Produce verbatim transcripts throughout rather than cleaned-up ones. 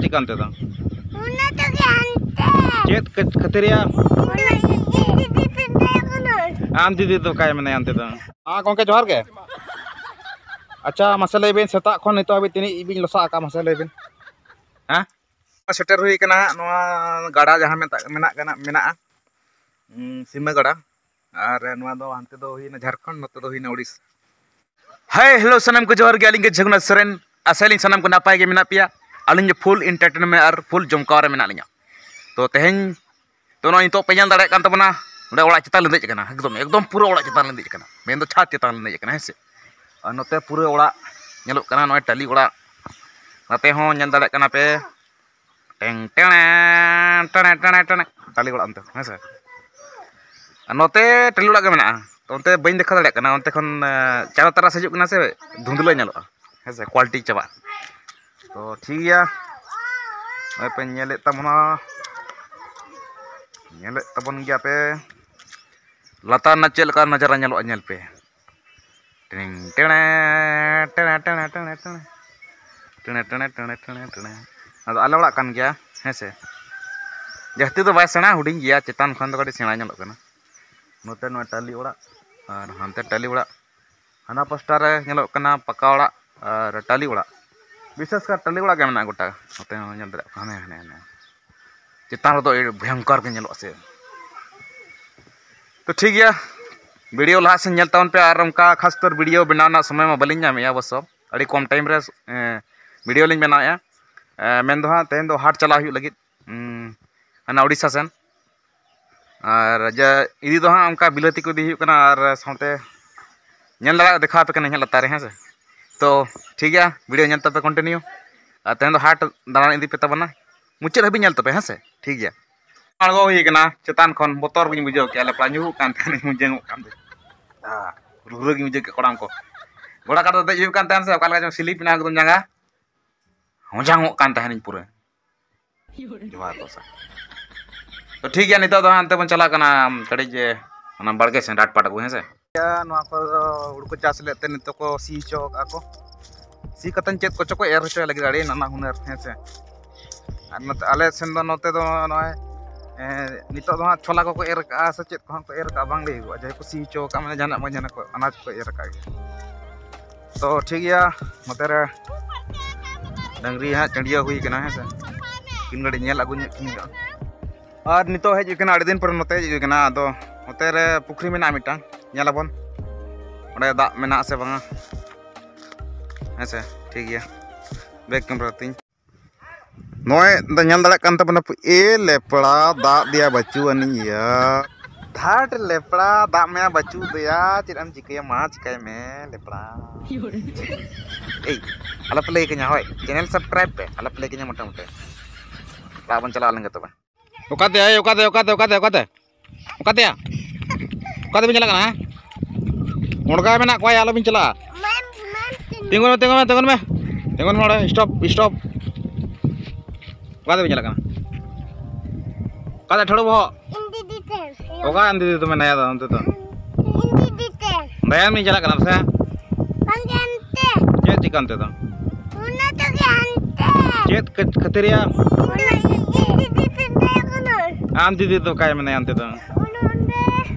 ᱪᱮᱫ ᱠᱟᱱ ᱛᱮᱫᱚ? ᱚᱱᱟ ᱛᱮᱜᱮ ᱦᱟᱱᱛᱮ᱾ ᱪᱮᱫ ᱠᱷᱟᱹ- ᱠᱷᱟᱹᱛᱤᱨᱤᱭᱟ? ᱚᱱᱟ ᱤᱫᱤ ᱤᱫᱤ ᱛᱮ ᱛᱟᱦᱮᱸ ᱠᱟᱱᱟ᱾ ᱟᱢ ᱫᱤᱫᱤ ᱫᱚ ᱚᱠᱟᱭ ᱢᱮᱱᱟᱭᱟ ᱚᱱᱛᱮ ᱫᱚ? ᱦᱮᱸ ᱜᱚᱝᱠᱮ, ᱡᱚᱦᱟᱨ ᱜᱮ᱾ ᱟᱪᱪᱷᱟ, ᱢᱟᱥᱮ ᱞᱟᱹᱭ ᱵᱤᱱ, ᱥᱮᱛᱟᱜ ᱠᱷᱚᱱ ᱱᱤᱛᱚᱜ ᱦᱟᱹᱵᱤᱡ ᱛᱤᱱᱟᱹᱜ ᱤᱡ ᱵᱤᱱ ᱞᱚᱥᱟ ᱟᱠᱟᱫᱼᱟ? ᱢᱟᱥᱮ ᱞᱟᱹᱭ ᱵᱤᱱ᱾ ᱦᱮᱸ, ᱥᱮᱴᱮᱨ ᱦᱩᱭ ᱠᱟᱱᱟ ᱦᱟᱸᱜ ᱱᱚᱣᱟ ᱜᱟᱰᱟ ᱡᱟᱦᱟᱸ ᱢᱮᱛᱟᱜ ᱢᱮᱱᱟᱜ ᱠᱟᱱᱟ, ᱢᱮᱱᱟᱜᱼᱟ, ᱩᱸ, ᱥᱤᱢᱟᱹ ᱜᱟᱰᱟ᱾ ᱟᱨ ᱱᱚᱣᱟ ᱫᱚ ᱦᱟᱱᱛᱮ ᱫᱚ ᱦᱩᱭᱱᱟ ᱡᱷᱟᱲᱠᱷᱚᱸᱰ, ᱱᱚᱛᱮ ᱫᱚ ᱦᱩᱭᱱᱟ ᱳᱰᱤᱥᱟ᱾ ᱦᱮᱸ, ᱦᱮᱞᱳ, ᱥᱟᱱᱟᱢ ᱠᱚ ᱡᱚᱦᱟᱨ ᱜᱮ᱾ ᱟᱹᱞᱤᱧ ᱜᱮ ᱡᱷᱟᱹᱜᱩᱱᱟᱛᱷ ᱥᱚᱨᱮᱱ᱾ ᱟᱥᱟᱭᱟᱞᱤᱧ ᱥᱟᱱᱟᱢ ᱠᱚ ᱱᱟᱯᱟᱭ ᱜᱮ ᱢᱮᱱᱟᱜ ᱯᱮᱭᱟ᱾ ᱟᱹᱞᱤᱧ ᱜᱮ ᱯᱷᱩᱞ ᱮᱱᱴᱟᱨᱴᱮᱱᱢᱮᱱᱴ ᱟᱨ ᱯᱷᱩᱞ ᱡᱚᱢᱠᱟᱣ ᱨᱮ ᱢᱮᱱᱟᱜ ᱞᱤᱧᱟ᱾ ᱛᱚ ᱛᱮᱦᱮᱧ, ᱛᱚ ᱱᱚᱜᱼᱚᱭ ᱱᱤᱛᱚᱜ ᱯᱮ ᱧᱮᱞ ᱫᱟᱲᱮᱭᱟᱜ ᱠᱟᱱ ᱛᱟᱵᱚᱱᱟ, ᱱᱚᱸᱰᱮ ᱚᱲᱟᱜ ᱪᱮᱛᱟᱱ ᱞᱤᱸᱫᱮᱡ ᱠᱟᱱᱟ, ᱮᱠᱫᱚᱢ ᱮᱠᱫᱚᱢ ᱯᱩᱨᱟᱹ ᱚᱲᱟᱜ ᱪᱮᱛᱟᱱ ᱞᱤᱸᱫᱮᱡ ᱠᱟᱱᱟ, ᱢᱮᱱᱫᱚ ᱪᱷᱟᱫᱽ ᱪᱮᱛᱟᱱ ᱞᱤᱸᱫᱮᱡ ᱠᱟᱱᱟ, ᱦᱮᱸ ᱥᱮ᱾ ᱟᱨ ᱱᱚᱛᱮ ᱯᱩᱨᱟᱹ ᱚᱲᱟᱜ ᱧᱮᱞᱚᱜ ᱠᱟᱱᱟ, ᱱᱚᱜᱼᱚᱭ ᱴᱟᱹᱞᱤ ᱚᱲᱟᱜ᱾ ᱱᱚᱛᱮ ᱦᱚᱸ ᱧᱮᱞ ᱫᱟᱲᱮᱭᱟᱜ ᱠᱟᱱᱟ ᱯᱮ, ᱴᱮᱝ ᱴᱮᱬᱮ, ᱴᱮᱬᱮ ᱴᱮᱬᱮ ᱴᱮᱬᱮ, ᱴᱟᱹᱞᱤ ᱚᱲᱟᱜ ᱚᱱᱛᱮ, ᱦᱮᱸ ᱥᱮ᱾ ᱟᱨ ᱱᱚᱛᱮ ᱴᱟᱹᱞᱤ ᱚᱲᱟᱜ ᱜᱮ ᱢᱮᱱᱟᱜᱼᱟ᱾ ᱛᱚ ᱚᱱᱛᱮ ᱵᱟᱹᱧ ᱫᱮᱠᱷᱟᱣ ᱫᱟᱲᱮᱭᱟᱜ ᱠᱟᱱᱟ, ᱚᱱᱛᱮ ᱠᱷᱚᱱ ᱮ, ᱪᱟᱨᱚ ᱛᱟᱨᱟᱥ ᱦᱤᱡᱩᱜ ᱠᱟᱱᱟ ᱥᱮ, ᱫᱷᱩᱸᱫᱽᱞᱟᱹ ᱧᱮᱞᱚᱜᱼᱟ, ᱦᱮᱸ ᱥᱮ, ᱠᱳᱣᱟᱞᱤᱴᱤ ᱪᱟᱵᱟᱜᱼᱟ᱾ ᱛᱚ ᱴᱷᱤᱠ ᱜᱮᱭᱟ, ᱱᱚᱜᱼᱚᱭ ᱯᱮ ᱧᱮᱞᱮᱫ ᱛᱟᱵᱚᱱᱟ, ᱧᱮᱞᱮᱫ ᱛᱟᱵᱚᱱ ᱜᱮᱭᱟ ᱯᱮ, ᱞᱟᱛᱟᱨ ᱨᱮᱱᱟᱜ ᱪᱮᱫ ᱞᱮᱠᱟ ᱱᱟᱡᱟᱨᱟ ᱧᱮᱞᱚᱜᱼᱟ, ᱧᱮᱞ ᱯᱮ᱾ ᱴᱮᱬᱮ, ᱴᱮᱬᱮ, ᱴᱮᱬᱮ, ᱴᱮᱬᱮ, ᱴᱮᱬᱮ᱾ ᱴᱮᱬᱮ, ᱴᱮᱬᱮ, ᱴᱮᱬᱮ, ᱴᱮᱬᱮ, ᱴᱮᱬᱮ᱾ ᱟᱫᱚ ᱟᱞᱮ ᱚᱲᱟᱜ ᱠᱟᱱ ᱜᱮᱭᱟ, ᱦᱮᱸ ᱥᱮ᱾ ᱡᱟᱹᱥᱛᱤ ᱫᱚ ᱵᱟᱭ ᱥᱮᱬᱟ, ᱦᱩᱰᱤᱧ ᱜᱮᱭᱟ, ᱪᱮᱛᱟᱱ ᱠᱷᱚᱱ ᱫᱚ ᱠᱟᱹᱴᱤᱡ ᱥᱮᱬᱟ ᱧᱮᱞᱚᱜ ᱠᱟᱱᱟ᱾ ᱱᱚᱛᱮ ᱱᱚᱣᱟ ᱴᱟᱹᱞᱤ ᱚᱲᱟᱜ ᱟᱨ ᱦᱟᱱᱛᱮ ᱴᱟᱹᱞᱤ ᱚᱲᱟᱜ᱾ ᱦᱟᱱᱟ ᱯᱟᱥᱴᱟ ᱨᱮ ᱧᱮᱞᱚᱜ ᱠᱟᱱᱟ ᱯᱟᱠᱟ ᱚᱲᱟᱜ ᱟᱨ ᱴᱟᱹᱞᱤ ᱚᱲᱟᱜ᱾ ᱵᱤᱥᱮᱥ ᱠᱟᱨ ᱴᱟᱹᱞᱤ ᱚᱲᱟᱜ ᱜᱮ ᱢᱮᱱᱟᱜᱼᱟ ᱜᱚᱴᱟ᱾ ᱱᱚᱛᱮ ᱦᱚᱸ ᱧᱮᱞ ᱫᱟᱲᱮᱭᱟᱜ ᱠᱟᱱᱟ, ᱦᱟᱱᱮ, ᱦᱟᱱᱮ, ᱦᱟᱱᱮ᱾ ᱪᱮᱛᱟᱱ ᱨᱮᱫᱚ ᱟᱹᱰᱤ ᱵᱷᱚᱭᱚᱝᱠᱚᱨ ᱜᱮ ᱧᱮᱞᱚᱜᱼᱟ ᱥᱮ᱾ ᱛᱚ ᱴᱷᱤᱠ ᱜᱮᱭᱟ, ᱵᱷᱤᱰᱤᱭᱳ ᱞᱟᱦᱟ ᱥᱮᱫ ᱧᱮᱞ ᱛᱟᱵᱚᱱ ᱯᱮ, ᱟᱨ ᱚᱱᱠᱟ ᱠᱷᱟᱥ ᱠᱚᱨ ᱵᱷᱤᱰᱤᱭᱳ ᱵᱮᱱᱟᱣ ᱨᱮᱱᱟᱜ ᱥᱚᱢᱚᱭ ᱢᱟ ᱵᱟᱹᱞᱤᱧ ᱧᱟᱢᱮᱫᱼᱟ ᱚᱵᱚᱥᱥᱚ, ᱟᱹᱰᱤ ᱠᱚᱢ ᱴᱟᱭᱤᱢ ᱨᱮ, ᱮᱸ, ᱵᱷᱤᱰᱤᱭᱳ ᱞᱤᱧ ᱵᱮᱱᱟᱣᱮᱫᱼᱟ᱾ ᱮᱸ, ᱢᱮᱱ ᱫᱚ ᱦᱟᱸᱜ ᱛᱮᱦᱮᱧ ᱫᱚ ᱦᱟᱴ ᱪᱟᱞᱟᱣ ᱦᱩᱭᱩᱜ ᱞᱟᱹᱜᱤᱫ, ᱩᱸ, ᱦᱟᱱᱟ ᱩᱲᱤᱥᱥᱟ ᱥᱮᱱ᱾ ᱟᱨ ᱡᱟ ᱤᱫᱤ ᱫᱚ ᱦᱟᱸᱜ ᱚᱱᱠᱟ ᱵᱤᱞᱟᱹᱛᱤ ᱠᱚ ᱤᱫᱤ ᱦᱩᱭᱩᱜ ᱠᱟᱱᱟ, ᱟᱨ ᱥᱟᱶᱛᱮ ᱧᱮᱞ ᱫᱟᱲᱮᱭᱟᱜ, ᱫᱮᱠᱷᱟᱣ ᱟᱯᱮ ᱠᱟᱹᱱᱟᱹᱧ ᱦᱟᱸᱜ ᱞᱟᱛᱟᱨ ᱨᱮ, ᱦᱮᱸ ᱥᱮ᱾ ᱛᱚ ᱴᱷᱤᱠ ᱜᱮᱭᱟ, ᱵᱷᱤᱰᱤᱭᱳ ᱧᱮᱞ ᱛᱟᱯᱮ ᱠᱚᱱᱴᱤᱱᱤᱭᱩ᱾ ᱟᱨ ᱛᱮᱦᱮᱧ ᱫᱚ ᱦᱟᱴ ᱫᱟᱬᱟᱱ ᱤᱫᱤ ᱯᱮ ᱛᱟᱵᱚᱱᱟ, ᱢᱩᱪᱟᱹᱫ ᱦᱟᱹᱵᱤᱡ ᱧᱮᱞ ᱛᱟᱯᱮ, ᱦᱮᱸ ᱥᱮ᱾ ᱴᱷᱤᱠ ᱜᱮᱭᱟ, ᱟᱬᱜᱚ ᱦᱩᱭ ᱠᱟᱱᱟ ᱪᱮᱛᱟᱱ ᱠᱷᱚᱱ, ᱵᱚᱛᱚᱨ ᱜᱤᱧ ᱵᱩᱡᱷᱟᱹᱣ ᱠᱮᱜᱼᱟ, ᱞᱮᱯᱲᱟ ᱧᱩᱨᱩᱜ ᱠᱟᱱ ᱛᱟᱦᱮᱱᱤᱧ, ᱢᱩᱡᱟᱹᱝᱚᱜ ᱠᱟᱱ ᱛᱟᱦᱮᱸ᱾ ᱨᱩᱨᱟᱹ ᱜᱤᱧ ᱵᱩᱡᱷᱟᱹᱣ ᱠᱮᱫ ᱠᱚᱲᱟᱢ ᱠᱚ᱾ ᱜᱷᱚᱲᱟ ᱠᱟᱴᱟ ᱫᱮᱡ ᱦᱩᱭᱩᱜ ᱠᱟᱱ ᱛᱟᱦᱮᱱ ᱥᱮ, ᱚᱠᱟ ᱞᱮᱠᱟ ᱪᱚᱝ ᱥᱤᱞᱤᱯ ᱮᱱᱟ ᱮᱠᱫᱚᱢ ᱡᱟᱸᱜᱟ, ᱦᱚᱡᱟᱝᱚᱜ ᱠᱟᱱ ᱛᱟᱦᱮᱱᱤᱧ ᱯᱩᱨᱟᱹ᱾ ᱡᱚᱦᱟᱨ ᱜᱚᱸᱥᱟᱭ᱾ ᱛᱚ ᱴᱷᱤᱠ ᱜᱮᱭᱟ, ᱱᱤᱛᱚᱜ ᱫᱚ ᱦᱟᱱᱛᱮ ᱵᱚᱱ ᱪᱟᱞᱟᱜ ᱠᱟᱱᱟ ᱠᱟᱹᱴᱤᱡ, ᱮ, ᱚᱱᱟ ᱵᱟᱲᱜᱮ ᱥᱮᱱ ᱰᱟᱴ ᱯᱟᱴ ᱟᱹᱜᱩ, ᱦᱮᱸ ᱥᱮ᱾ ᱱᱚᱣᱟ ᱠᱚᱨᱮ ᱫᱚ ᱦᱩᱲᱩ ᱠᱚ ᱪᱟᱥ ᱞᱮᱫ ᱛᱮ ᱱᱤᱛᱚᱜ ᱠᱚ ᱥᱤ ᱦᱚᱪᱚ ᱟᱠᱟᱫᱼᱟ ᱠᱚ᱾ ᱥᱤ ᱠᱟᱛᱮ ᱪᱮᱫ ᱠᱚᱪᱚ ᱠᱚ ᱮᱨ ᱦᱚᱪᱚᱭ ᱞᱟᱹᱜᱤᱫ, ᱟᱹᱰᱤ ᱱᱟᱱᱟ ᱦᱩᱱᱟᱹᱨ, ᱦᱮᱸ ᱥᱮ᱾ ᱟᱨ ᱱᱚᱛᱮ ᱟᱞᱮ ᱥᱮᱱ ᱫᱚ, ᱱᱚᱛᱮ ᱫᱚ ᱱᱚᱜᱼᱚᱭ, ᱮᱸ, ᱱᱤᱛᱚᱜ ᱫᱚ ᱦᱟᱸᱜ ᱪᱷᱚᱞᱟ ᱠᱚᱠᱚ ᱮᱨ ᱠᱟᱜᱼᱟ ᱥᱮ ᱪᱮᱫ ᱠᱚᱦᱚᱸ ᱠᱚ ᱮᱨ ᱠᱟᱜᱼᱟ, ᱵᱟᱝ ᱞᱟᱹᱭ ᱦᱩᱭᱩᱜᱼᱟ᱾ ᱡᱟᱦᱟᱸᱭ ᱠᱚ ᱥᱤ ᱦᱚᱪᱚ ᱠᱟᱜᱼᱟ, ᱢᱟᱱᱮ ᱡᱟᱦᱟᱱᱟᱜ ᱵᱟᱝ ᱡᱟᱦᱟᱱᱟᱜ ᱠᱚ ᱟᱱᱟᱡᱽ ᱠᱚ ᱮᱨ ᱠᱟᱜ ᱜᱮᱭᱟ᱾ ᱛᱚ ᱴᱷᱤᱠ ᱜᱮᱭᱟ, ᱱᱚᱛᱮ ᱨᱮ ᱰᱟᱹᱝᱨᱤ ᱦᱟᱸᱜ ᱪᱟᱹᱰᱭᱟᱹ ᱦᱩᱭ ᱠᱟᱱᱟ, ᱦᱮᱸ ᱥᱮ᱾ ᱛᱤᱱ ᱜᱷᱟᱹᱲᱤᱡ ᱧᱮᱞ ᱟᱹᱜᱩ ᱧᱚᱜ ᱠᱤᱱ ᱦᱩᱭᱩᱜᱼᱟ᱾ ᱟᱨ ᱱᱤᱛᱚᱜ ᱦᱮᱡ ᱦᱩᱭ ᱠᱟᱱᱟ, ᱟᱹᱰᱤ ᱫᱤᱱ ᱯᱚᱨᱮ ᱱᱚᱛᱮ ᱦᱮᱡ ᱦᱩᱭ ᱠᱟᱱᱟ᱾ ᱟᱫᱚ ᱱᱚᱛᱮ ᱨᱮ ᱯᱩᱠᱷᱨᱤ ᱢᱮᱱᱟᱜᱼᱟ ᱢᱤᱫᱴᱟᱝ, ᱧᱮᱞ ᱟᱵᱚᱱ ᱚᱸᱰᱮ ᱫᱟᱜ ᱢᱮᱱᱟᱜᱼᱟ ᱥᱮ ᱵᱟᱝᱟ, ᱦᱮᱸ ᱥᱮ᱾ ᱴᱷᱤᱠ ᱜᱮᱭᱟ, ᱵᱮᱠ ᱠᱮᱢᱮᱨᱟ ᱛᱤᱧ᱾ ᱱᱚᱜᱼᱚᱭ ᱫᱚ ᱧᱮᱞ ᱫᱟᱲᱮᱭᱟᱜ ᱠᱟᱱ ᱛᱟᱵᱚᱱᱟ ᱯᱮ, ᱮ ᱞᱮᱯᱲᱟ, ᱫᱟᱜ ᱫᱮᱭᱟ ᱵᱟᱹᱪᱩᱜ ᱟᱹᱱᱤᱡ ᱭᱟ᱾ ᱫᱷᱟᱴ ᱞᱮᱯᱲᱟ, ᱫᱟᱜ ᱢᱮᱭᱟ ᱵᱟᱹᱪᱩᱜ ᱫᱮᱭᱟ, ᱪᱮᱫ ᱮᱢ ᱪᱤᱠᱟᱹᱭᱟ ᱢᱟ ᱪᱤᱠᱟᱹᱭ ᱢᱮ ᱞᱮᱯᱲᱟ᱾ ᱮᱭ, ᱟᱞᱚᱯᱮ ᱞᱟᱹᱭ ᱠᱟᱹᱧᱟ, ᱦᱳᱭ, ᱪᱮᱱᱮᱞ ᱥᱟᱵᱥᱠᱨᱟᱭᱤᱵ ᱯᱮ, ᱟᱞᱚᱯᱮ ᱞᱟᱹᱭ ᱠᱟᱹᱧᱟ ᱢᱚᱴᱟᱢᱩᱴᱤ᱾ ᱚᱲᱟᱜ ᱵᱚᱱ ᱪᱟᱞᱟᱣ ᱞᱮᱱ ᱜᱮ ᱛᱚᱵᱮ᱾ ᱚᱠᱟᱛᱮ, ᱮᱭ, ᱚᱠᱟᱛᱮ, ᱚᱠᱟᱛᱮ, ᱚᱠᱟᱛᱮ, ᱚᱠᱟᱛᱮ? ᱚᱠᱟᱛᱮᱭᱟ? ᱚᱠᱟᱛᱮ ᱵᱤᱱ ᱪᱟᱞᱟᱜ ᱠᱟᱱᱟ, ᱦᱮᱸ? ᱢᱚᱬᱜᱟ ᱢᱮᱱᱟᱜ ᱠᱚᱣᱟ, ᱟᱞᱚ ᱵᱤᱱ ᱪᱟᱞᱟᱜᱼᱟ᱾ ᱛᱤᱸᱜᱩᱱ ᱢᱮ, ᱛᱤᱸᱜᱩᱱ ᱢᱮ, ᱛᱤᱸᱜᱩᱱ ᱢᱮ᱾ ᱛᱤᱸᱜᱩᱱ ᱢᱮ ᱚᱸᱰᱮ, stop, stop᱾ ᱚᱠᱟᱛᱮ ᱵᱤᱱ ᱪᱟᱞᱟᱜ ᱠᱟᱱᱟ? ᱚᱠᱟᱛᱮ ᱴᱷᱟᱹᱲᱩ ᱵᱚᱦᱚᱜ? ᱤᱧ ᱫᱤᱫᱤ ᱴᱷᱮᱱ᱾ ᱚᱠᱟ ᱟᱢ ᱫᱤᱫᱤ ᱫᱚ ᱢᱮᱱᱟᱭᱟ ᱚᱱᱛᱮ ᱫᱚ? ᱤᱧ ᱫᱤᱫᱤ ᱴᱷᱮᱱ᱾ ᱫᱟᱭᱟᱱ ᱵᱤᱱ ᱪᱟᱞᱟᱜ ᱠᱟᱱᱟ ᱥᱮ? ᱵᱟᱝᱜᱮ ᱦᱟᱱᱛᱮ᱾ ᱪᱮᱫ ᱪᱤᱠᱟᱹ ᱚᱱᱛᱮ ᱫᱚ? ᱚᱱᱟ ᱛᱮᱜᱮ ᱦᱟᱱᱛᱮ᱾ ᱪᱮᱫ ᱠᱷᱟᱹ-, ᱠᱷᱟᱹᱛᱤᱨ ᱭᱟ? ᱚᱱᱟ ᱤᱧ ᱫᱤᱫᱤ ᱴᱷᱮᱱ ᱛᱟᱦᱮᱸ ᱠᱟᱱᱟ᱾ ᱟᱢ ᱫᱤᱫᱤ ᱫᱚ ᱚᱠᱟᱭ ᱢᱮᱱᱟᱭᱟ ᱚᱱᱛᱮ ᱫᱚ? ᱚᱱᱟ ᱚᱸᱰᱮ᱾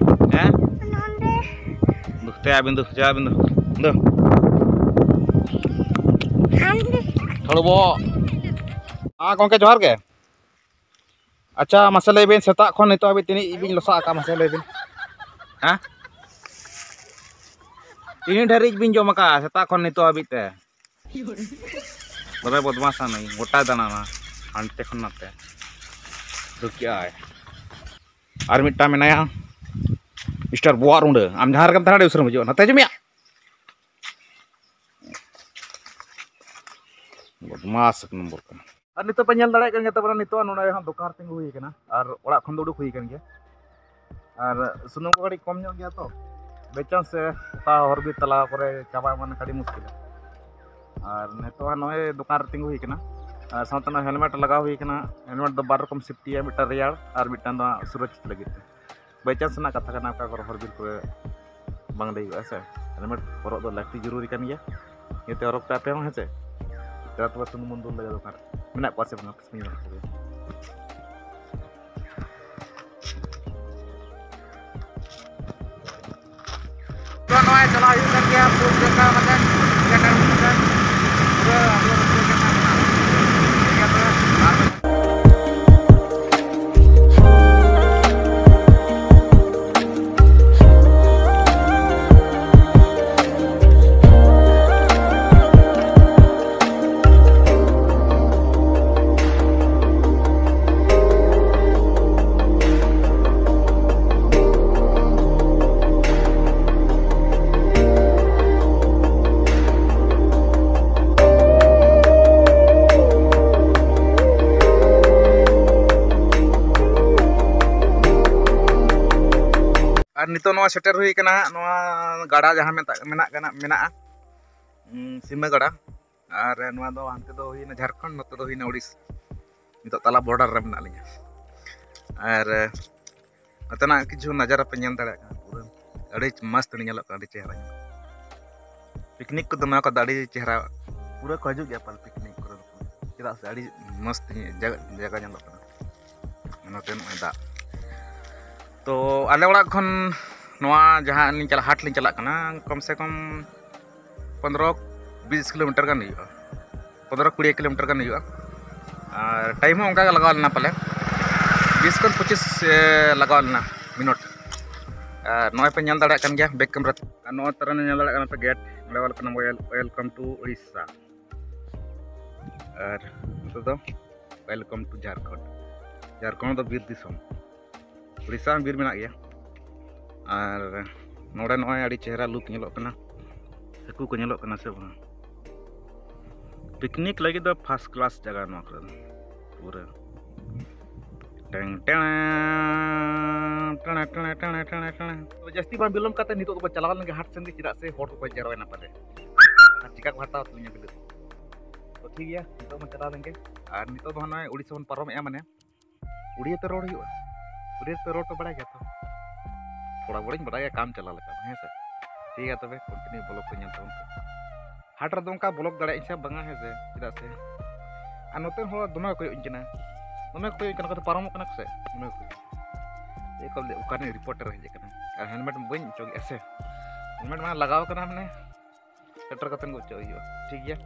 ᱦᱮᱸ? ᱚᱱᱟ ᱚᱸᱰᱮ᱾ ᱫᱩ, ᱛᱮ ᱟᱹᱵᱤᱱ ᱫᱚ, ᱡᱟ ᱟᱹᱵᱤᱱ ᱫᱚ᱾ ᱫᱩ᱾ ᱦᱟᱱᱛᱮ᱾ ᱴᱷᱟᱹᱲᱩ ᱵᱚᱦᱚᱜ᱾ ᱦᱮᱸ ᱜᱚᱢᱠᱮ, ᱡᱚᱦᱟᱨ ᱜᱮ᱾ ᱟᱪᱪᱷᱟ, ᱢᱟᱥᱮ ᱞᱟᱹᱭ ᱵᱤᱱ, ᱥᱮᱛᱟᱜ ᱠᱷᱚᱱ ᱱᱤᱛᱚᱜ ᱦᱟᱹᱵᱤᱡ ᱛᱤᱱᱟᱹᱜ ᱵᱤᱱ ᱞᱚᱥᱟ ᱟᱠᱟᱫᱼᱟ, ᱢᱟᱥᱮ ᱞᱟᱹᱭ ᱵᱤᱱ? ᱦᱮᱸ? ᱛᱤᱱᱟᱹᱜ ᱰᱷᱮᱨ ᱤᱡ ᱵᱤᱱ ᱡᱚᱢ ᱟᱠᱟᱫᱼᱟ ᱥᱮᱛᱟᱜ ᱠᱷᱚᱱ ᱱᱤᱛᱚᱜ ᱦᱟᱹᱵᱤᱡ ᱛᱮ? ᱫᱚᱢᱮ ᱵᱚᱫᱢᱟᱥᱟ ᱱᱩᱭ, ᱜᱚᱴᱟᱭ ᱫᱟᱬᱟᱱᱟ ᱦᱟᱱᱛᱮ ᱠᱷᱚᱱ ᱱᱟᱛᱮ, ᱫᱩᱠᱤᱜᱼᱟᱭ᱾ ᱟᱨ ᱢᱤᱫᱴᱟᱝ ᱢᱮᱱᱟᱭᱟ, ᱢᱤᱥᱴᱟᱨ ᱵᱚᱣᱟᱜ ᱨᱩᱸᱰᱟᱹ᱾ ᱟᱢ ᱡᱟᱦᱟᱸ ᱨᱮᱜᱮᱢ ᱛᱟᱦᱮᱱᱟ, ᱟᱹᱰᱤ ᱩᱥᱟᱹᱨᱟᱢ ᱦᱤᱡᱩᱜᱼᱟ, ᱱᱟᱛᱮ ᱦᱤᱡᱩᱜ ᱢᱮᱭᱟ᱾ ᱵᱚᱫᱢᱟᱥ ᱮᱠ ᱱᱚᱢᱵᱚᱨ ᱠᱟᱱᱟ᱾ ᱟᱨ ᱱᱤᱛᱚᱜ ᱯᱮ ᱧᱮᱞ ᱫᱟᱲᱮᱭᱟᱜ ᱠᱟᱱ ᱜᱮᱭᱟ ᱛᱟᱵᱚᱱᱟ, ᱱᱤᱛᱚᱜ ᱱᱚᱰᱮ ᱦᱚᱸ ᱫᱚᱠᱟᱱ ᱨᱮ ᱛᱤᱸᱜᱩ ᱦᱩᱭ ᱟᱠᱟᱱᱟ ᱟᱨ ᱚᱲᱟᱜ ᱠᱷᱚᱱ ᱫᱚ ᱩᱰᱩᱠ ᱦᱩᱭ ᱟᱠᱟᱱ ᱜᱮᱭᱟ᱾ ᱟᱨ ᱥᱩᱱᱩᱢ ᱠᱚ ᱠᱟᱹᱴᱤᱡ ᱠᱚᱢ ᱧᱚᱜ ᱜᱮᱭᱟ ᱛᱚ, ᱵᱮᱪᱟᱱ ᱥᱮ ᱚᱠᱟ ᱦᱚᱨ ᱵᱤᱨ ᱛᱟᱞᱟ ᱠᱚᱨᱮ ᱪᱟᱵᱟ ᱮᱢᱟᱱ ᱞᱮᱱᱠᱷᱟᱱ ᱟᱹᱰᱤ ᱢᱩᱥᱠᱤᱞᱟ᱾ ᱟᱨ ᱱᱤᱛᱚᱜ ᱦᱟᱸᱜ ᱱᱚᱜᱼᱚᱭ ᱫᱚᱠᱟᱱ ᱨᱮ ᱛᱤᱸᱜᱩ ᱦᱩᱭ ᱟᱠᱟᱱᱟ᱾ ᱟᱨ ᱥᱟᱶᱛᱮ ᱱᱚᱣᱟ helmet ᱞᱟᱜᱟᱣ ᱦᱩᱭ ᱟᱠᱟᱱᱟ᱾ Helmet ᱫᱚ ᱵᱟᱨ ᱨᱚᱠᱚᱢ safety ᱭᱟ, ᱢᱤᱫᱴᱟᱝ ᱨᱮᱭᱟᱲ ᱟᱨ ᱢᱤᱫᱴᱟᱝ ᱫᱚ ᱦᱟᱸᱜ ᱥᱩᱨᱚᱠᱪᱷᱤᱛ ᱞᱟᱹᱜᱤᱫ ᱛᱮ᱾ By chance ᱨᱮᱱᱟᱜ ᱠᱟᱛᱷᱟ ᱠᱟᱱᱟ, ᱚᱠᱟ ᱠᱚᱨᱮ ᱦᱚᱨ ᱵᱤᱨ ᱠᱚᱨᱮ ᱵᱟᱝ ᱞᱟᱹᱭ ᱦᱩᱭᱩᱜᱼᱟ, ᱦᱮᱸ ᱥᱮ᱾ Helmet ᱦᱚᱨᱚᱜ ᱫᱚ ᱞᱟᱹᱠᱛᱤ ᱡᱚᱨᱩᱨᱤ ᱠᱟᱱ ᱜᱮᱭᱟ, ᱡᱟᱛᱮ ᱦᱚᱨᱚᱜ ᱯᱮ ᱟᱯᱮ ᱦᱚᱸ, ᱦᱮᱸ ᱥᱮ᱾ ᱪᱮᱫᱟᱜ ᱛᱚᱵᱮ ᱥᱩᱱᱩᱢ ᱵᱚᱱ ᱫᱩᱞ ᱞᱟᱜᱟ ᱫᱚᱠᱟᱱ ᱨᱮ? ᱢᱮᱱᱟᱜ ᱠᱚᱣᱟ ᱥᱮ ᱵᱟᱝ ᱠᱟᱹᱥᱢᱤᱨ ᱨᱮᱱ ᱠᱚᱜᱮ? ᱛᱚ ᱱᱚᱜᱼᱚᱭ ᱪᱟᱞᱟᱣ ᱦᱩᱭᱩᱜ ᱠᱟᱱ ᱜᱮᱭᱟ, ᱯᱩᱨᱟᱹ ᱡᱚᱴᱟᱣ ᱠᱟᱛᱮ, ᱡᱟᱭᱜᱟ ᱨᱮ ᱠᱟᱛᱮ, ᱯᱩᱨᱟᱹ ᱟᱵᱚ ᱨᱟᱹᱥᱠᱟᱹ ᱜᱮ ᱢᱮᱱᱟᱜ ᱵᱚᱱᱟ᱾ ᱴᱷᱤᱠ ᱜᱮᱭᱟ ᱛᱚᱵᱮ, ᱟᱨ ᱟᱨ ᱱᱤᱛᱚᱜ ᱱᱚᱣᱟ ᱥᱮᱴᱮᱨ ᱦᱩᱭ ᱠᱟᱱᱟ ᱦᱟᱸᱜ, ᱱᱚᱣᱟ ᱜᱟᱰᱟ ᱡᱟᱦᱟᱸ ᱢᱮᱛᱟᱜ, ᱢᱮᱱᱟᱜ ᱠᱟᱱᱟ, ᱢᱮᱱᱟᱜᱼᱟ, ᱩᱸ, ᱥᱤᱢᱟᱹ ᱜᱟᱰᱟ᱾ ᱟᱨ ᱱᱚᱣᱟ ᱫᱚ ᱦᱟᱱᱛᱮ ᱫᱚ ᱦᱩᱭᱱᱟ ᱡᱷᱟᱲᱠᱷᱚᱸᱰ, ᱱᱚᱛᱮ ᱫᱚ ᱦᱩᱭᱱᱟ ᱳᱰᱤᱥᱟ᱾ ᱱᱤᱛᱚᱜ ᱛᱟᱞᱟ border ᱨᱮ ᱢᱮᱱᱟᱜ ᱞᱤᱧᱟ᱾ ᱟᱨ ᱱᱚᱛᱮᱱᱟᱜ ᱠᱤᱪᱷᱩ ᱱᱟᱡᱟᱨᱟ ᱯᱮ ᱧᱮᱞ ᱫᱟᱲᱮᱭᱟᱜ ᱠᱟᱱᱟ, ᱯᱩᱨᱟᱹ ᱟᱹᱰᱤ ᱢᱚᱥᱛ ᱧᱮᱞᱚᱜ ᱠᱟᱱᱟ, ᱟᱹᱰᱤ ᱪᱮᱦᱨᱟ ᱧᱮᱞᱚᱜ ᱠᱟᱱᱟ᱾ ᱯᱤᱠᱱᱤᱠ ᱠᱚᱫᱚ ᱱᱚᱣᱟ ᱠᱚᱫᱚ ᱟᱹᱰᱤ ᱪᱮᱦᱨᱟ, ᱯᱩᱨᱟᱹ ᱠᱚ ᱦᱤᱡᱩᱜ ᱜᱮᱭᱟ ᱯᱟᱞᱮ ᱯᱤᱠᱱᱤᱠ ᱠᱚᱨᱮ ᱫᱚ, ᱪᱮᱫᱟᱜ ᱥᱮ ᱟᱹᱰᱤ ᱢᱚᱥᱛ ᱡᱟᱭᱜᱟ, ᱡᱟᱭᱜᱟ ᱧᱮᱞᱚᱜ ᱠᱟᱱᱟ᱾ ᱱᱚᱛᱮ ᱱᱚᱜᱼᱚᱭ ᱫᱟᱜ᱾ ᱛᱚ ᱟᱞᱮ ᱚᱲᱟᱜ ᱠᱷᱚᱱ ᱱᱚᱣᱟ ᱡᱟᱦᱟᱸ ᱞᱤᱧ ᱪᱟᱞᱟᱜ, ᱦᱟᱴ ᱞᱤᱧ ᱪᱟᱞᱟᱜ ᱠᱟᱱᱟ, ᱠᱚᱢ ᱥᱮ ᱠᱚᱢ ᱯᱚᱱᱨᱚ ᱵᱤᱥ ᱠᱤᱞᱳᱢᱤᱴᱟᱨ ᱜᱟᱱ ᱦᱩᱭᱩᱜᱼᱟ, ᱯᱚᱱᱨᱚ ᱠᱩᱲᱤ ᱠᱤᱞᱳᱢᱤᱴᱟᱨ ᱜᱟᱱ ᱦᱩᱭᱩᱜᱼᱟ᱾ ᱟᱨ time ᱦᱚᱸ ᱚᱱᱠᱟ ᱜᱮ ᱞᱟᱜᱟᱣ ᱞᱮᱱᱟ ᱯᱟᱞᱮ, ᱵᱤᱥ ᱠᱷᱚᱱ ᱯᱚᱸᱪᱤᱥ, ᱮ, ᱞᱟᱜᱟᱣ ᱞᱮᱱᱟ ᱢᱤᱱᱤᱴ᱾ ᱟᱨ ᱱᱚᱜᱼᱚᱭ ᱯᱮ ᱧᱮᱞ ᱫᱟᱲᱮᱭᱟᱜ ᱠᱟᱱ ᱜᱮᱭᱟ back camera ᱛᱮ᱾ ᱟᱨ ᱱᱚᱜᱼᱚᱭ ᱛᱟᱨᱟ ᱧᱮᱞ ᱫᱟᱲᱮᱭᱟᱜ ᱠᱟᱱᱟ ᱯᱮ gate, ᱚᱸᱰᱮ ᱚᱞ ᱠᱟᱱᱟ welcome to ᱳᱰᱤᱥᱟ᱾ ᱟᱨ ᱱᱚᱛᱮ ᱫᱚ welcome to ᱡᱷᱟᱲᱠᱷᱚᱸᱰ᱾ ᱡᱷᱟᱲᱠᱷᱚᱸᱰ ᱫᱚ ᱵᱤᱨ ᱫᱤᱥᱚᱢ, ᱳᱰᱤᱥᱟ ᱦᱚᱸ ᱵᱤᱨ ᱢᱮᱱᱟᱜ ᱜᱮᱭᱟ᱾ ᱟᱨ ᱱᱚᱰᱮ ᱱᱚᱜᱼᱚᱭ ᱟᱹᱰᱤ ᱪᱮᱦᱨᱟ look ᱧᱮᱞᱚᱜ ᱠᱟᱱᱟ, ᱦᱟᱹᱠᱩ ᱠᱚ ᱧᱮᱞᱚᱜ ᱠᱟᱱᱟ ᱥᱮ ᱵᱟᱝ? ᱯᱤᱠᱱᱤᱠ ᱞᱟᱹᱜᱤᱫ ᱫᱚ first class ᱡᱟᱭᱜᱟ ᱱᱚᱣᱟ ᱠᱚᱨᱮ ᱫᱚ ᱯᱩᱨᱟᱹ᱾ ᱴᱮᱝ ᱴᱮᱬᱮ, ᱴᱮᱬᱮ, ᱴᱮᱬᱮ᱾ ᱛᱚ ᱡᱟᱹᱥᱛᱤ ᱵᱟᱝ ᱵᱤᱞᱚᱢ ᱠᱟᱛᱮ ᱱᱤᱛᱚᱜ ᱫᱚᱵᱚ ᱪᱟᱞᱟᱣ ᱞᱮᱱ ᱜᱮ ᱦᱟᱴ ᱥᱮᱱ ᱜᱮ, ᱪᱮᱫᱟᱜ ᱥᱮ ᱦᱚᱲ ᱠᱚᱠᱚ ᱡᱟᱨᱣᱟᱭᱮᱱᱟ ᱯᱟᱞᱮ, ᱟᱨ ᱪᱤᱠᱟ ᱠᱚ ᱦᱟᱛᱟᱣ ᱛᱟᱹᱞᱤᱧᱟ ᱵᱤᱞᱟᱹᱛ᱾ ᱛᱚ ᱴᱷᱤᱠ ᱜᱮᱭᱟ, ᱱᱤᱛᱚᱜ ᱵᱚᱱ ᱪᱟᱞᱟᱣ ᱞᱮᱱ ᱜᱮ᱾ ᱟᱨ ᱱᱤᱛᱚᱜ ᱫᱚ ᱦᱟᱸᱜ ᱱᱚᱜᱼᱚᱭ ᱳᱰᱤᱥᱟ ᱵᱚᱱ ᱯᱟᱨᱚᱢᱮᱜᱼᱟ, ᱢᱟᱱᱮ ᱩᱲᱤᱭᱟᱹ ᱛᱮ ᱨᱚᱲ ᱦᱩᱭᱩᱜᱼᱟ᱾ ᱩᱲᱤᱭᱟᱹ ᱛᱮ ᱨᱚᱲ ᱯᱮ ᱵᱟᱲᱟᱭ ᱜᱮᱭᱟ ᱛᱚ? ᱛᱷᱚᱲᱟ ᱵᱚᱲᱟᱧ ᱵᱟᱲᱟᱭᱟ ᱠᱟᱢ ᱪᱟᱞᱟᱣ ᱞᱮᱠᱟ ᱫᱚ, ᱦᱮᱸ ᱥᱮ? ᱴᱷᱤᱠ ᱜᱮᱭᱟ ᱛᱚᱵᱮ, continue vlog ᱠᱚ ᱧᱮᱞ ᱛᱟᱵᱚᱱ ᱯᱮ᱾ ᱦᱟᱴ ᱨᱮᱫᱚ ᱚᱱᱠᱟ ᱵᱞᱚᱜ ᱫᱟᱲᱮᱭᱟᱜ ᱟᱹᱧ ᱥᱮ ᱵᱟᱝᱟ, ᱦᱮᱸ ᱥᱮ? ᱪᱮᱫᱟᱜ ᱥᱮ ᱟᱨ ᱱᱚᱛᱮ ᱦᱚᱲ ᱫᱚᱢᱮ ᱠᱚ ᱠᱚᱭᱚᱜ ᱤᱧ ᱠᱟᱱᱟ, ᱫᱚᱢᱮ ᱠᱚ ᱠᱚᱭᱚᱜ ᱤᱧ ᱠᱟᱱᱟ, ᱚᱠᱟ ᱛᱮ ᱯᱟᱨᱚᱢᱚᱜ ᱠᱟᱱᱟ ᱠᱚ ᱥᱮ ᱫᱚᱢᱮ ᱠᱚ ᱠᱚᱭᱚᱜ᱾ ᱪᱮᱫ ᱠᱚ ᱞᱟᱹᱭᱟ, ᱚᱠᱟ ᱨᱤᱱᱤᱡ ᱨᱤᱯᱳᱨᱴᱟᱨ ᱦᱮᱡ ᱟᱠᱟᱱᱟ? ᱟᱨ ᱦᱮᱞᱢᱮᱴ ᱵᱟᱹᱧ ᱚᱪᱚᱜᱮᱜᱼᱟ ᱥᱮ, ᱦᱮᱞᱢᱮᱴ ᱢᱟᱱᱮ ᱞᱟᱜᱟᱣ ᱠᱟᱱᱟ, ᱢᱟᱱᱮ ᱥᱮᱴᱮᱨ ᱠᱟᱛᱮ ᱜᱮ ᱚᱪᱚᱜ ᱦᱩᱭᱩᱜᱼᱟ, ᱴᱷᱤᱠ ᱜᱮᱭᱟ᱾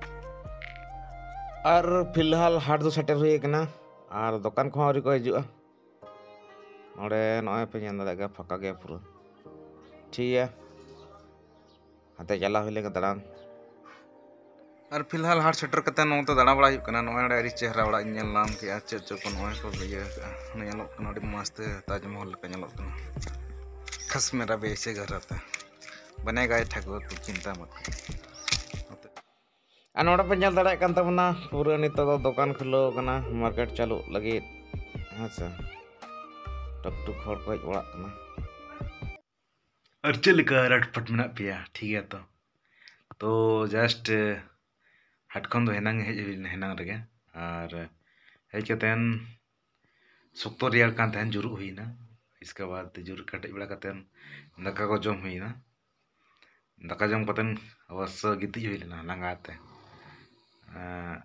ᱟᱨ ᱯᱷᱤᱞᱦᱟᱞ ᱦᱟᱴ ᱫᱚ ᱥᱮᱴᱮᱨ ᱦᱩᱭ ᱟᱠᱟᱱᱟ, ᱟᱨ ᱫᱚᱠᱟᱱ ᱠᱚᱦᱚᱸ ᱟᱹᱣᱨᱤ ᱠᱚ ᱦᱤᱡᱩᱜᱼᱟ᱾ ᱱᱚᱰᱮ ᱱᱚᱜᱼᱚᱭ ᱯᱮ ᱧᱮᱞ ᱫᱟᱲᱮᱭᱟᱜ ᱜᱮᱭᱟ, ᱯᱷᱟᱸᱠᱟ ᱜᱮᱭᱟ ᱯᱩᱨᱟᱹ, ᱴᱷᱤᱠ ᱜᱮᱭᱟ᱾ ᱦᱟᱱᱛᱮ ᱪᱟᱞᱟᱣ ᱦᱩᱭ ᱞᱮᱱ ᱜᱮ ᱫᱟᱬᱟᱱ᱾ ᱟᱨ ᱯᱷᱤᱞᱦᱟᱞ ᱦᱟᱴ ᱥᱮᱴᱮᱨ ᱠᱟᱛᱮ ᱱᱚᱛᱮ ᱫᱟᱬᱟ ᱵᱟᱲᱟ ᱦᱩᱭᱩᱜ ᱠᱟᱱᱟ᱾ ᱱᱚᱜᱼᱚᱭ ᱱᱚᱰᱮ ᱟᱹᱰᱤ ᱪᱮᱦᱨᱟ ᱚᱲᱟᱜ ᱤᱧ ᱧᱮᱞ ᱧᱟᱢ ᱠᱮᱜᱼᱟ, ᱪᱮᱫ ᱪᱚ ᱠᱚ ᱱᱚᱜᱼᱚᱭ ᱠᱚ ᱤᱭᱟᱹ ᱟᱠᱟᱫᱼᱟ, ᱧᱮᱞᱚᱜ ᱠᱟᱱᱟ ᱟᱹᱰᱤ ᱢᱚᱡᱽ ᱛᱮ ᱛᱟᱡᱽᱢᱚᱦᱚᱞ ᱞᱮᱠᱟ ᱧᱮᱞᱚᱜ ᱠᱟᱱᱟ᱾ ᱠᱷᱟᱥ ᱢᱮᱨᱟ ᱵᱮ ᱮᱥᱮ ᱜᱷᱟᱨ ᱨᱮᱦᱛᱟ, ᱵᱟᱱᱮᱜᱟ ᱦᱮ ᱴᱷᱟᱠᱩᱨ, ᱛᱩᱢ ᱪᱤᱱᱛᱟ ᱢᱚᱛ ᱠᱚᱨᱚ᱾ ᱟᱨ ᱱᱚᱰᱮ ᱯᱮ ᱧᱮᱞ ᱫᱟᱲᱮᱭᱟᱜ ᱠᱟᱱ ᱛᱟᱵᱚᱱᱟ, ᱯᱩᱨᱟᱹ ᱱᱤᱛᱚᱜ ᱫᱚ ᱫᱚᱠᱟᱱ ᱠᱷᱩᱞᱟᱹᱣ ᱠᱟᱱᱟ, ᱢᱟᱨᱠᱮᱴ ᱪᱟᱹᱞᱩᱜ ᱞᱟᱹᱜᱤᱫ, ᱦᱮᱸ ᱥᱮ᱾ ᱴᱩᱠ ᱴᱩᱠ ᱦᱚᱲ ᱠᱚ ᱦᱮᱡ ᱵᱟᱲᱟᱜ ᱠᱟᱱᱟ᱾ ᱟᱨ ᱪᱮᱫ ᱞᱮᱠᱟ ᱨᱟᱴᱯᱟᱴ ᱢᱮᱱᱟᱜ ᱯᱮᱭᱟ? ᱴᱷᱤᱠ ᱜᱮᱭᱟ ᱛᱚ? ᱛᱚ ᱡᱟᱥᱴ ᱦᱟᱴ ᱠᱷᱚᱱ ᱫᱚ ᱦᱮᱱᱟᱝ ᱦᱮᱡ ᱦᱩᱭ ᱞᱮᱱᱟ, ᱦᱮᱱᱟᱝ ᱨᱮᱜᱮ᱾ ᱟᱨ ᱦᱮᱡ ᱠᱟᱛᱮᱱ ᱥᱚᱠᱛᱚ ᱨᱮᱭᱟᱲ ᱠᱟᱱ ᱛᱟᱦᱮᱱ, ᱡᱩᱨᱩᱜ ᱦᱩᱭᱱᱟ᱾ ᱤᱥᱠᱮ ᱵᱟᱫ ᱡᱩᱨᱩᱜ ᱠᱟᱹᱴᱤᱡ ᱵᱮᱲᱟ ᱠᱟᱛᱮᱱ ᱫᱟᱠᱟ ᱠᱚ ᱡᱚᱢ ᱦᱩᱭᱱᱟ᱾ ᱫᱟᱠᱟ ᱡᱚᱢ ᱠᱟᱛᱮᱱ ᱚᱵᱚᱥᱥᱚ ᱜᱤᱛᱤᱡ ᱦᱩᱭ ᱞᱮᱱᱟ ᱞᱟᱸᱜᱟ ᱛᱮ᱾ ᱮᱸ,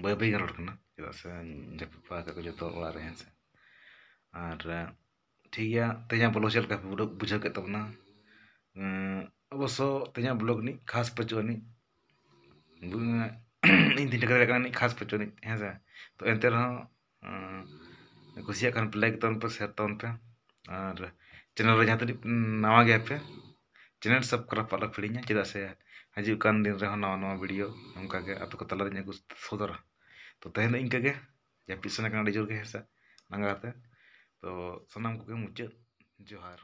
ᱵᱟᱹᱭ ᱵᱟᱹᱭ ᱜᱮ ᱨᱚᱲ ᱠᱟᱱᱟ, ᱪᱮᱫᱟᱜ ᱥᱮ ᱡᱟᱹᱯᱤᱫ ᱵᱟᱲᱟ ᱠᱟᱜ ᱠᱚ ᱡᱚᱛᱚ ᱚᱲᱟᱜ ᱨᱮ, ᱦᱮᱸ ᱥᱮ᱾ ᱟᱨ ᱴᱷᱤᱠ ᱜᱮᱭᱟ, ᱛᱮᱦᱮᱧᱟᱜ ᱵᱞᱚᱜ ᱪᱮᱫ ᱞᱮᱠᱟ ᱯᱮ ᱵᱩᱰᱟᱹ-, ᱵᱩᱡᱷᱟᱹᱣ ᱠᱮᱫ ᱛᱟᱵᱚᱱᱟ? ᱮᱸ, ᱚᱵᱚᱥᱥᱚ ᱛᱮᱦᱮᱧᱟᱜ ᱵᱞᱚᱜ ᱨᱤᱱᱤᱡ ᱠᱷᱟᱥ ᱯᱟᱹᱪᱩᱜ ᱟᱹᱱᱤᱡ, ᱵᱩ-, ᱤᱧ ᱛᱤᱧ ᱴᱷᱤᱠᱟᱹ ᱫᱟᱲᱮᱭᱟᱜ ᱠᱟᱱᱟ ᱟᱹᱱᱤᱡ ᱠᱷᱟᱥ ᱯᱟᱹᱪᱩᱜ ᱟᱹᱱᱤᱡ, ᱦᱮᱸ ᱥᱮ᱾ ᱛᱚ ᱮᱱᱛᱮ ᱨᱮᱦᱚᱸ, ᱮᱸ, ᱠᱩᱥᱤᱭᱟᱜ ᱠᱷᱟᱱ ᱯᱮ ᱞᱟᱭᱤᱠ ᱛᱟᱵᱚᱱ ᱯᱮ, ᱥᱮᱭᱟᱨ ᱛᱟᱵᱚᱱ ᱯᱮ, ᱟᱨ ᱪᱮᱱᱮᱞ ᱨᱮ ᱡᱟᱦᱟᱸ ᱛᱤᱱᱟᱹᱜ ᱱᱟᱣᱟ ᱜᱮᱭᱟ ᱯᱮ, ᱪᱮᱱᱮᱞ ᱥᱟᱵᱥᱠᱨᱟᱭᱤᱵ ᱟᱞᱚ ᱯᱮ ᱦᱤᱲᱤᱧᱟ, ᱪᱮᱫᱟᱜ ᱥᱮ ᱦᱤᱡᱩᱜ ᱠᱟᱱ ᱫᱤᱱ ᱨᱮᱦᱚᱸ ᱱᱟᱣᱟ ᱱᱟᱣᱟ ᱵᱷᱤᱰᱤᱭᱳ ᱱᱚᱝᱠᱟ ᱜᱮ ᱟᱯᱮ ᱠᱚ ᱛᱟᱞᱟᱨᱤᱧ ᱟᱹᱜᱩ ᱥᱚᱫᱚᱨᱟ᱾ ᱛᱚ ᱛᱮᱦᱮᱧ ᱫᱚ ᱤᱱᱠᱟᱹ ᱜᱮ, ᱡᱟᱹᱯᱤᱫ ᱥᱟᱱᱟ ᱠᱟᱱᱟ ᱟᱹᱰᱤ ᱡᱳᱨ ᱜᱮ, ᱦᱮᱸ ᱥᱮ, ᱞᱟᱸᱜᱟ ᱠᱟᱛᱮ᱾ ᱛᱚ ᱥᱟᱱᱟᱢ ᱠᱚᱜᱮ ᱢᱩᱪᱟᱹᱫ ᱡᱚᱦᱟᱨ᱾